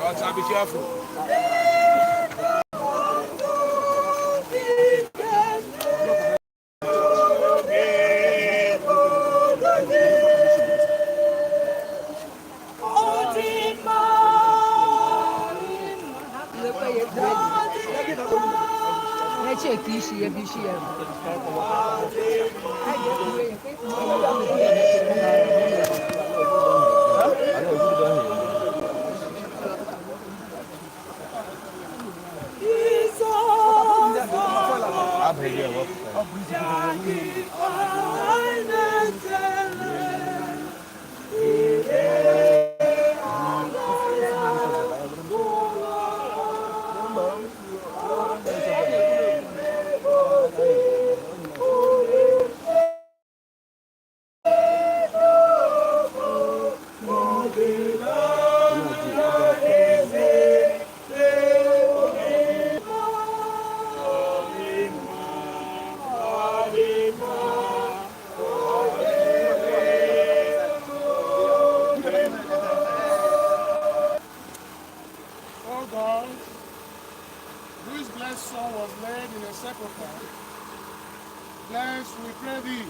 Gotcha, be careful. Na-echeki isi ya ebe isi ya bụ. O God, whose blessed Son was laid in a sepulchre, bless, we pray thee,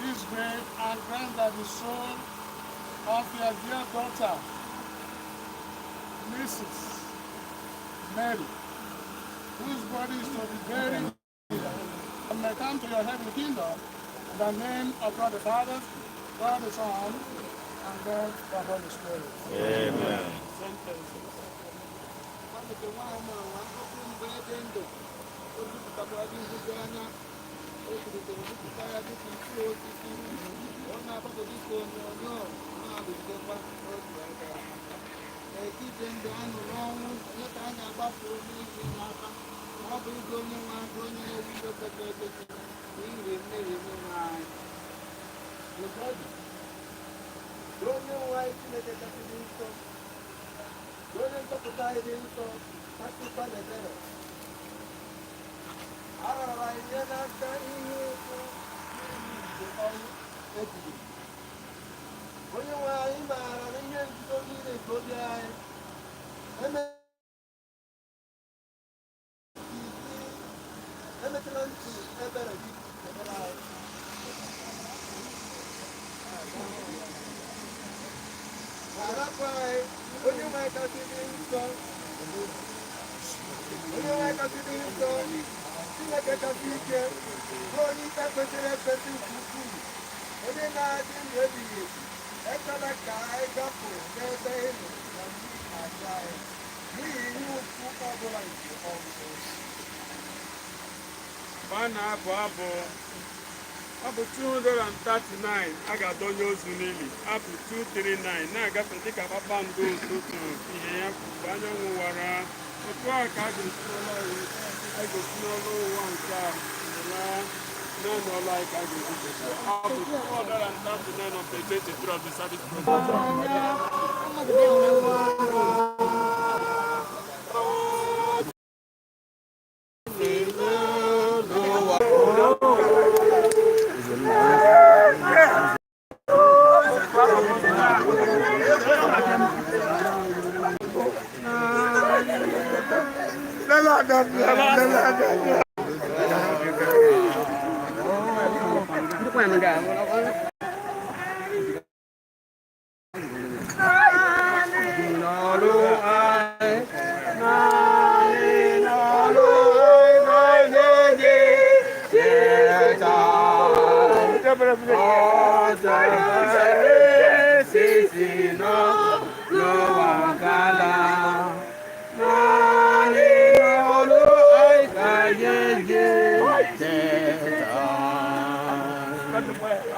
this grave, and grant that the soul of your dear daughter, Mrs. Mary, whose body is to be buried here, and may come to your heavenly kingdom, in the name of God the Father, God the Son, and God the Holy Spirit. Nke nwaanyị a ọkụ mgbe dị ndụ o jupụtakwara gị nhụju anya, o kwulitere jupụta ya dịka mkpụrụ osisi. Ọ na-agbapụ dịka onyonyo, na-adịgidekwa n'otu aka n'etiti ndụ anụ n'ọnwụ. Onye ka a ga-agbapụ n'ihi n'aka ma ọ bụ ịgụ onye nwe aka, onye na-ewu ibe kwesịrị ekwesị n'ihi mmehie niile anyị? Onye nwe anyị Chineke kasị dị nsọ, onye nzọpụta anyị dị nsọ, kasịkwa n'ebere, a rara anyị nye n'aka ihe ụfụ n'ihi nke ọnwụ ebighị ebi. Onye nwe anyị maara na ihe nzuzo niile nke obi anyị. Emetụla ntị ebere gị ebere anyị. Arapụ anyị, onye nwe anyị kasị dị nsọ, onye nwe anyị kasị dị nsọ, Chineke kasị ike, bụ onye ikpe kwesịrị ekwesị nke ukwuu, onye na-adị ndụ ebighị ebi, ekwela ka anyị gapụ n'ebe ị nọ na mmiri aja anyị n'ihi ihe ụfụ ọbụla nke ọnwụ. Mgbe a na-abụ abụ, abụ 239, a ga-adọnye ozu n'ili, abụ 239 na-agafe. Dịka kpakpando ụtụtụ ihe ya mgbe anyanwụ wara, otu a ka a ga-esi n'ọlụ anyị, a ga-esi n'ọlụ ụwa nke a laa. Naanị ọlụ anyị ka a ga-eji cheta. Abụ 239 on page 23 of the service program.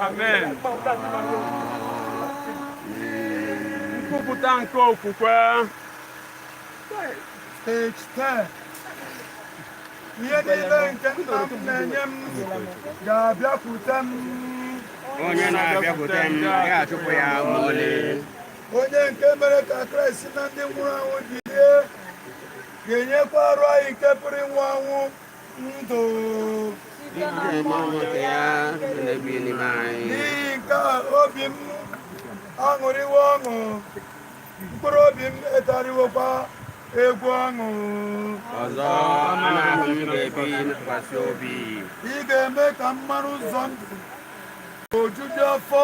Amen. Nkwupụta nke okwukwe. Page 10. Ihe niile nke nna m na-enye m ga-abịakwute m. Onye na-abịakwute m, gaghị achụpụ ya ma ọlị. Onye nke mere ka Kraịst si na ndị nwụrụ anwụ bilie ga-enyekwa arụ anyị nke pụrụ ịnwụ anwụ ndụ. Site mmụọ nke ya na-ebi n'ime anyị. N'ihi nke a obi m aṅụrịwo ọṅụ. Mkpụrụ obi m etarịwokwa egwu ọṅụ. Ọzọ, anụ ahụ m ga-ebi ntụkwasị obi. Ị ga-eme ka m mara ụzọ ndụ, ojuju afọ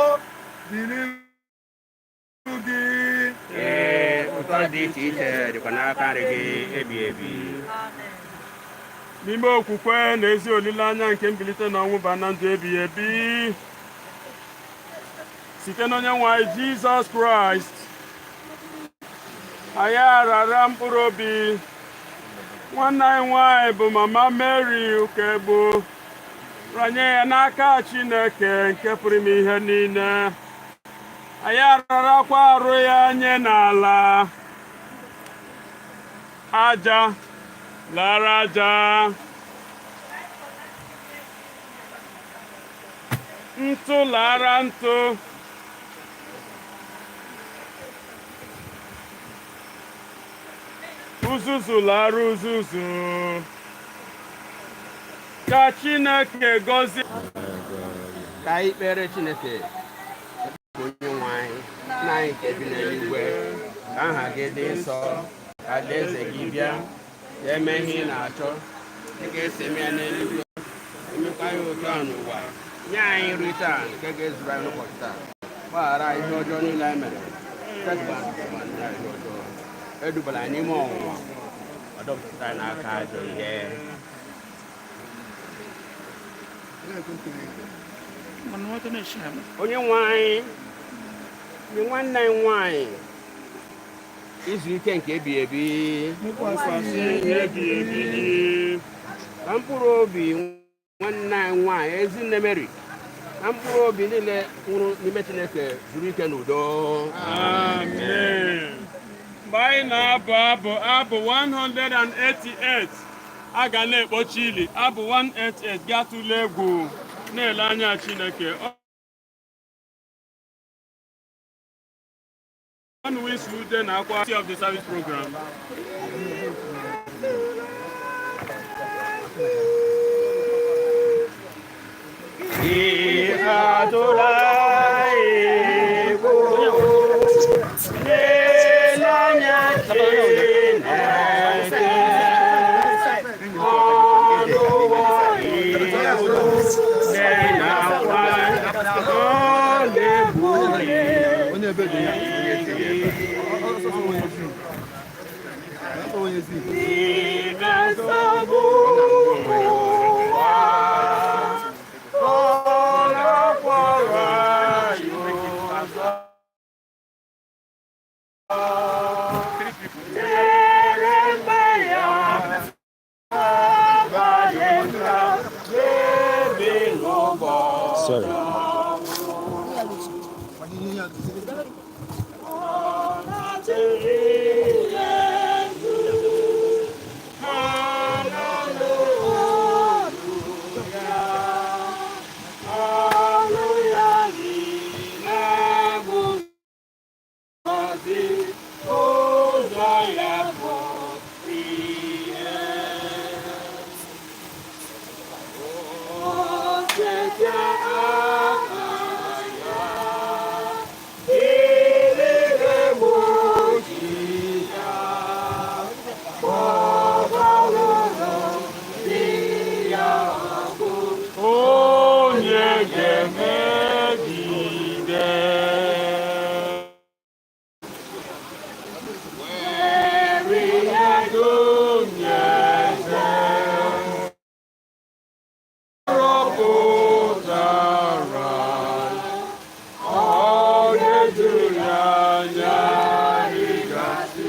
dị n'ihu gị. Ee, ụtọ dị iche iche dịkwa n'aka nri gị ebi ebi. N'ime okwukwe na ezi olileanya nke mbilite n'ọnwụ ba na ndụ ebighị ebi site n'onye nwe anyị Jizọs Kraịst, anyị arara mkpụrụ obi nwanne anyị nwanyị bụ Mama Mary Ukegbu ranye ya n'aka Chineke nke pụrụ ime ihe niile. Anyị ararakwa arụ ya nye n'ala, aja lara aja, ntụ lara ntụ. Uzuzu lara uzuzu. Ka Chineke gọzie. Ka anyị kpere Chineke. Onye nwe anyị, Nna anyị nke bi n'eluigwe, ka aha gị dị nsọ, ka alaeze gị bịa, ka eme ihe ị na-achọ dịka esi eme ya n'eluigwe, emekwa ya otu a n'ụwa. Nye anyị nri taa nke ga-ezuru anyị n'ụbọchị taa. Gbaghara anyị ihe ọjọọ niile anyị mere, ma ndị anyị ọjọọ. Edubala anyị n'ime ọnwụnwa, ma dọpụta anyị n'aka ajọ ihe. Onye nwe anyị, nye nwanne anyị nwanyị izu ike nke ebi ebi. Mkwasị ebi ebi gị. Ka mkpụrụ obi nwanne anyị nwanyị Ezinne Mary na mkpụrụ obi niile nwụrụ n'ime Chineke zuru ike n'udo. Amen. Mgbe anyị na-abụ abụ, abụ 188, a ga na-ekpochi ili. Abụ 188, gaa tụlee egwu na-ele anya Chineke. Ọnụ isi ude na akwa of the service program. Ị atụla egwu, lelee anya Chineke, ọnụwo iwu dị n'akwa, ọ na-ebuli. N'ime nsogbu ụwa, ọ na-akwọrọ anyị ụzọ. Lere mgbe ya abalị nta n'ebe n'ụbọchị. Onye ga-emegide rọpụtara ọ ga-eju ya anya ịgasị.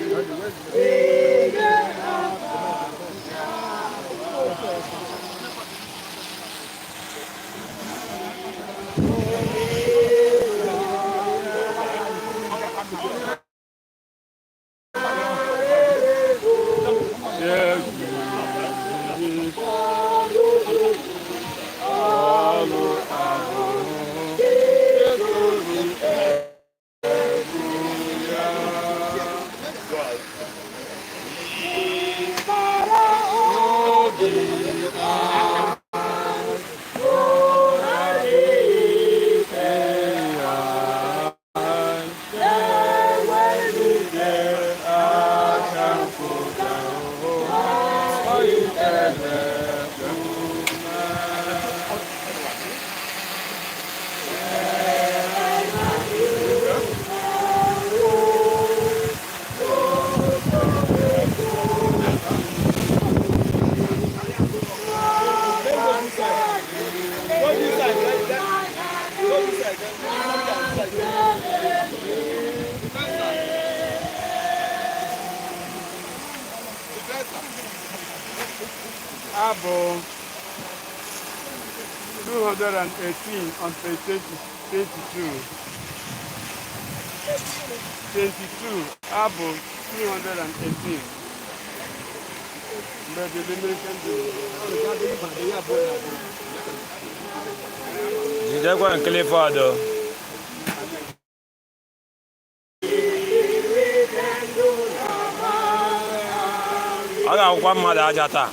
Abụ 218 on page 20, 22. 22, abụ 218. Mgbe ebili mmiri kendụl. Jidekwa Clifford o. Ọ ga-akwụkwa mmadụ aja taa.